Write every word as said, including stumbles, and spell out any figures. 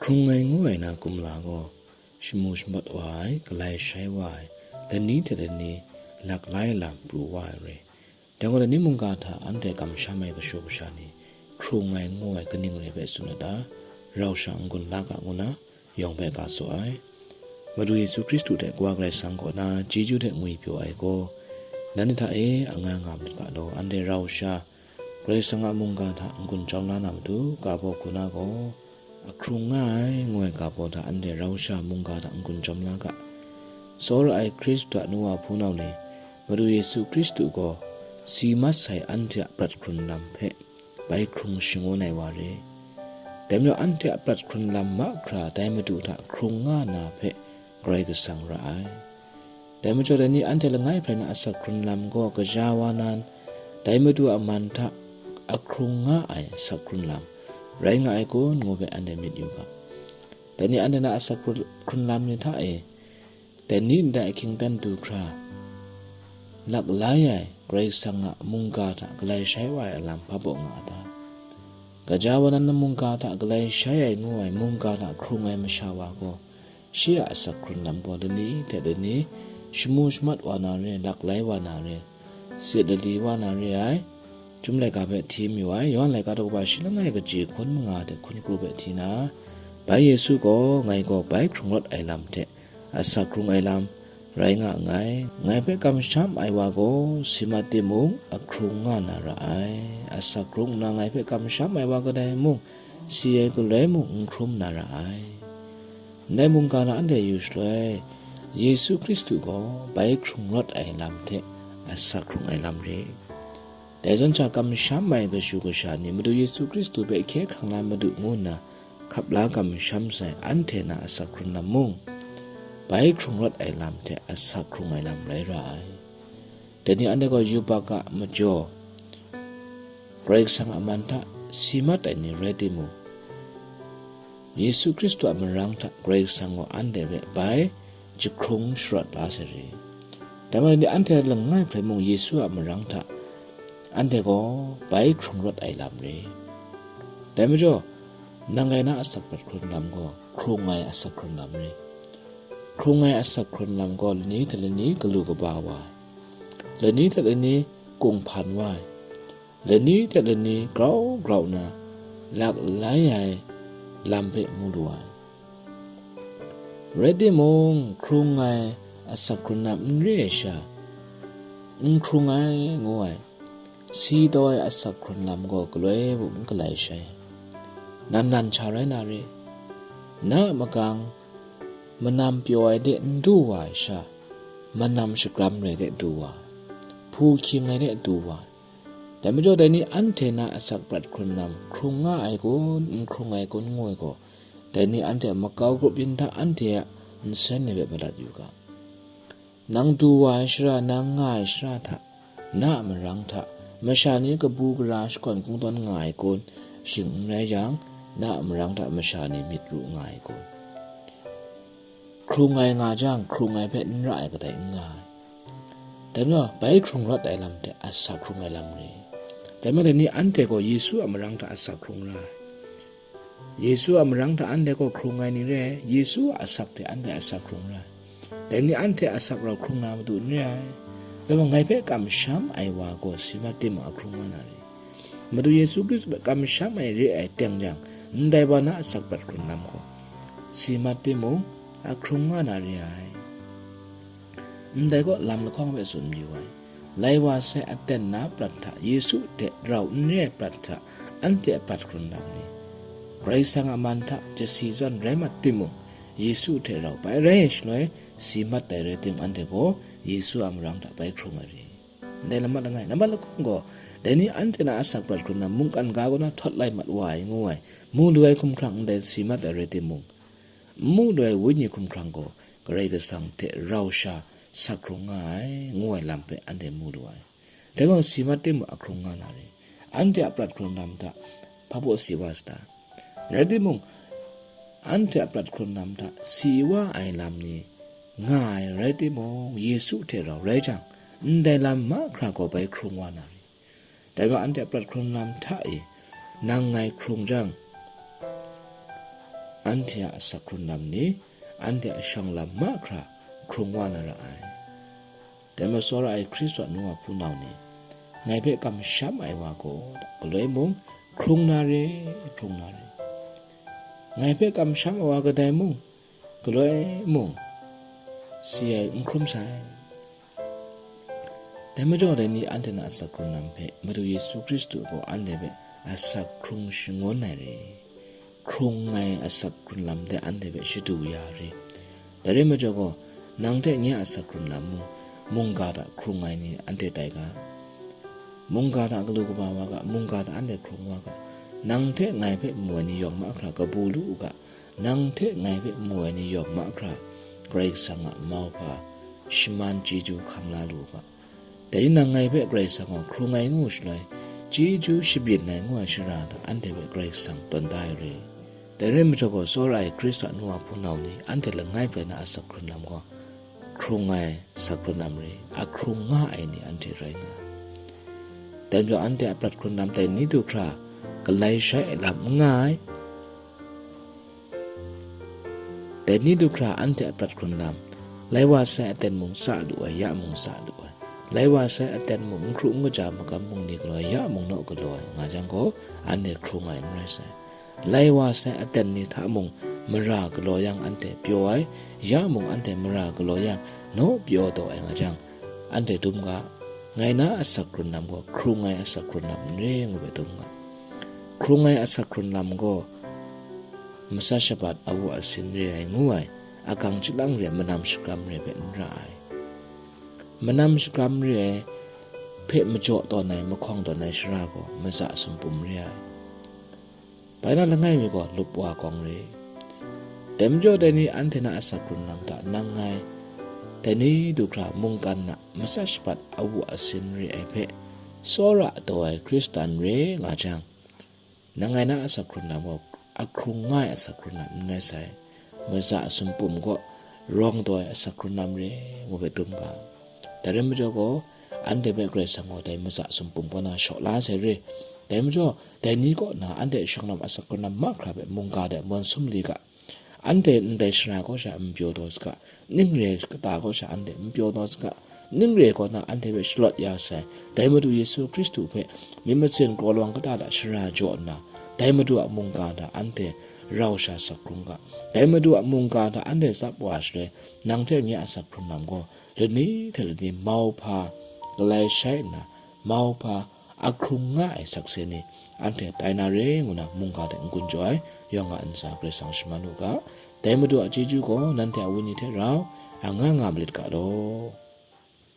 Hkrung ai ngu ai na kumla gaw, shamu shamat wa ai, galai shai wa ai, lani hte lani lak lai lam pru wa ai re. Dai gaw, lani mungga hta anhte kamsham ai kashu kasha ni, hkrung ai ngu ai kaning re hpe tsun ai ta, rau sha n-gun la ga ngu na, yawng hpe ga tsaw ai. Madu Yesu Hkristu hte Kawa Karai Kasang kaw na chyeju hte ngwipyaw ai gaw, nanhte hta e anga nga myit ga law, anhte rau sha, Karai Kasang a mungga hta n-gun chyawm la na matu, ga baw hku na gaw, ahkrung nga ai, ngu ai ga baw hta anhte rau sha mungga hta n-gun chyawm la ga. Tsawra ai Hkristu a nu wa hpunau ni, Madu Yesu Hkristu gaw si mat sai anhte a prat hkrun lam hpe bai hkrung shangun ai wa re. Dai majaw, anhte a prat hkrun lam mahkra dai Madu hta hkrung nga na hpe Karai Kasang ra ai. Dai majaw, dai ni anhte langai hprai na asak hkrun lam gaw kaja wa nan, dai Madu a man hta ahkrung nga ai asak hkrun lam rai nga ai kun, ngu hpe anhte myit yu ga. Dai ni anhte na asak hkrun lam ni hta e, dai ni ndai ahkying dan du hkra, lak lai ai Karai Kasang a mungga hta galai shai wa ai alam hpa baw nga a ta? Gaja wa nan na mungga hta galai shai ai ngu ai mungga hta hkrung ai masha wa gaw, shi a asak hkrun lam gaw lani hte lani shamu shamat wa na re, lak lai wa na re, sit lali wa na re ai. Chyum laika hpe hti mayu ai, Yawhan laika daw kaba shi langai kaji hkun manga hte hkun kru hpe hti na, bai Yesu gaw, ngai gaw bai hkrung rawt ai lam hte asak hkrung ai lam rai nga nngai. Ngai hpe kamsham ai wa gaw si mat timung, ahkrung nga na ra ai. Asak hkrung nna ngai hpe kamsham ai wa kadai mung, si ai galoi mung n hkrum na ra ai. Ndai mungga na anhte yu shaloi, Yesu Hkristu gaw bai hkrung rawt ai lam hte asak hkrung ai lam re. Dai zawn sha, kamsham ai kashu kasha ni Madu Yesu Hkristu hpe hkye hkrang la Madu ngu nna hkap la kamsham sai anhte na asak hkrun lam mung, bai hkrung rawt ai lam hte asak hkrung ai lam rai ra ai. Dai ni anhte gaw yubak a majaw, Karai Kasang a man hta si mat ai ni rai timung, Yesu Hkristu a marang hta Karai Kasang gaw anhte hpe bai jahkrung sharawt la sai re. Dai majaw, anhte langai hprai mung Yesu a marang hta anhte gaw bai hkrung rawt ai lam re. Dai majaw, nang ngai na asak prat hkrun lam gaw hkrung ai asak hkrun lam re. Hkrung ai asak hkrun lam gaw lani hte lani galu kaba wa ai, lani hte lani kunghpan wa ai, lani hte lani grau grau nna lak lai ai lam hpe mu lu ai. Rai timung, hkrung ai asak hkrun lam n re ai sha, n hkrung ai ngu ai, si taw ai asak hkrun lam gaw galoi mung n galai shai. Nan nan sha rai na re, na a magang manam pyaw ai de n du wa ai sha, manam shagram rai de du wa ai, hpu hkying ai de du wa ai. Dai majaw, dai ni anhte na asak prat hkrun lam hkrung nga ai kun, n hkrung ai kun ngu ai gaw, dai ni anhte a makau grup yin hta anhte a nsen ni hpe madat yu ga. Nang du wa ai shara, nang nga ai shara hta, na a marang hta, masha ni kabu gara shakawn kungdawn nga ai kun, shing n rai jang, na a marang hta masha ni myit ru nga ai kun. Hkrung ai nga jang, hkrung ai hpe n ra ai kadai n nga ai. Dai majaw, bai hkrung rawt ai lam hte asak hkrung ai lam re. Dai majaw, dai ni anhte gaw Yesu a marang hta asak hkrung ra ai. Yesu a marang hta anhte gaw hkrung ai ni re ai, Yesu a asak hte anhte asak hkrung ra ai. Dai ni anhte asak rau hkrung na matu n re ai. Dai majaw, ngai hpe kamsham ai wa gaw si mat timung, ahkrung nga na re. Madu Yesu Hkristu hpe kamsham ai re ai teng jang, ndai wa na asak prat hkrun lam gaw, si mat timung, ahkrung nga na re ai. Ndai gaw lam lahkawng hpe tsun mayu ai. Lai wa sai aten na prat hta, Yesu hte rau n re ai prat hta, anhte a prat hkrun lam ni, Karai Kasang a man hta chasi zawn rai mat timung, Yesu hte rau bai rai ai shaloi, si mat ai rai timung, anhte gaw Yesu a marang hta bai hkrung ai re. Ndai lam mat langai, nambat lahkawng gaw, dai ni anhte na asak prat hkrun lam mungkan ga kaw na htawt lai mat wa ai ngu ai, mu lu ai hkumhkrang ndai si mat ai rai timung, n mu lu ai wenyi hkumhkrang gaw Karai Kasang hte rau sha sak hkrung nga ai, ngu ai lam hpe anhte mu lu ai. Dai gaw si mat timung, ahkrung nga na re. Anhte a prat hkrun lam hta hpa baw si wa sa ta? Rai timung, anhte a prat hkrun lam hta si wa ai lam ni nga ai rai timung, Yesu hte rau rai jang, ndai lam mahkra gaw bai hkrung wa na re. Dai wa anhte a prat hkrun lam hta e nang ngai hkrung jang, anhte a asak hkrun lam ni, anhte a shawng lam mahkra hkrung wa na ra ai. Dai majaw, tsawra ai Hkristu a nu wa hpunau ni, ngai hpe kamsham ai wa gaw, galoi mung hkrung na re, hkrung na re. Ngai hpe kamsham ai wa kadai mung, galoi mung si ai n hkrum sai. Dai majaw, dai ni anhte na asak hkrun lam hpe Madu Yesu Hkristu gaw anhte hpe asak hkrung shangun ai re. Hkrung ai asak hkrun lam de anhte hpe shadu ya re. Dai rai majaw gaw, nang hte nye a asak hkrun lam mung, mungga hta hkrung ai ni anhte tai ga. Mungga hta galu kaba wa ga, mungga hta anhte hkrung wa ga. Nang hte ngai hpe mu ai ni yawng mahkra kabu lu u ga. Nang hte ngai hpe mu ai ni yawng mahkra Karai Kasang a mauhpa shaman chyeju hkam la lu u ga. Dai ni nang ngai hpe Karai Kasang gaw hkrung ai ngu shaloi, chyeju shabyin ai ngu ai shara hta anhte hpe Karai Kasang tawn da ai re. Dai rai majaw gaw, tsawra ai Hkristu a nu wa hpunau ni, anhte langai bai na asak hkrun lam gaw, hkrung ai asak hkrun lam re, a hkrung nga ai ni anhte rai nga ai. Dai majaw, anhte a prat hkrun lam dai ni du hkra galai shai ai lam n nga ai. Dai ni du hkra anhte a prat hkrun lam, lai wa sai aten mung tsa lu ai, ya mung tsa lu ai, lai wa sai aten mung n hkru n kaja magam mung ni galaw ai, ya mung naw galaw ai nga jang gaw, anhte hkrung ai n rai sai. Lai wa sai aten ni hta mung mara galaw yang anhte pyaw ai, ya mung anhte mara galaw yang naw pyaw taw ai nga jang, anhte dum ga, ngai na asak hkrun lam gaw hkrung ai asak hkrun lam n re ngu hpe dum ga. Hkrung ai asak hkrun lam gaw matsat shabat awu asin re ai ngu ai, agang chyalang re ai manam shakram re hpe n ra ai. Manam shakram re ai hpe majaw tawn ai, mahkawng tawn ai shara gaw matsa sumpum re ai. Bai na langai mi gaw lup wa kawng re. Dai majaw, dai ni anhte na asak hkrun lam hta nang ngai, dai ni du hkra mungkan na matsat shabat awu asin re ai hpe tsawra taw ai Hkristan re nga jang, nang ngai na asak hkrun lam gaw a hkrung nga ai asak hkrun lam n rai sai. Matsa sumpum gaw rawng taw ai asak hkrun lam re ngu hpe dum ga. Dai rai majaw gaw, anhte hpe Karai Kasang gaw dai matsa sumpum kaw na shaw la sai re. Dai majaw, dai ni kaw na anhte shawng lam asak hkrun lam mahkra hpe mungga de mawn sum li ga. Anhte ndai shara kaw sha n pyaw taw saga, ning re kata kaw sha anhte n pyaw taw saga, ning re kaw na anhte hpe shalawt ya sai, dai Madu Yesu Hkristu hpe myit masin kraw lawang kata hta shara jaw nna, dai Madu a mungga hta anhte rau sha sak hkrung ga, dai Madu a mungga hta anhte tsap wa shaloi, nang hte nye a sak hkrun lam gaw lani hte lani mauhpa galai shai nna, mauhpa a hkrung nga ai sakse ni anhte tai na re ngu na mungga hte n-gun jaw ai, yawng a ntsa Karai Kasang shaman u ga. Dai Madu a chyeju gaw nanhte a wenyi hte rau a nga nga malit ga law.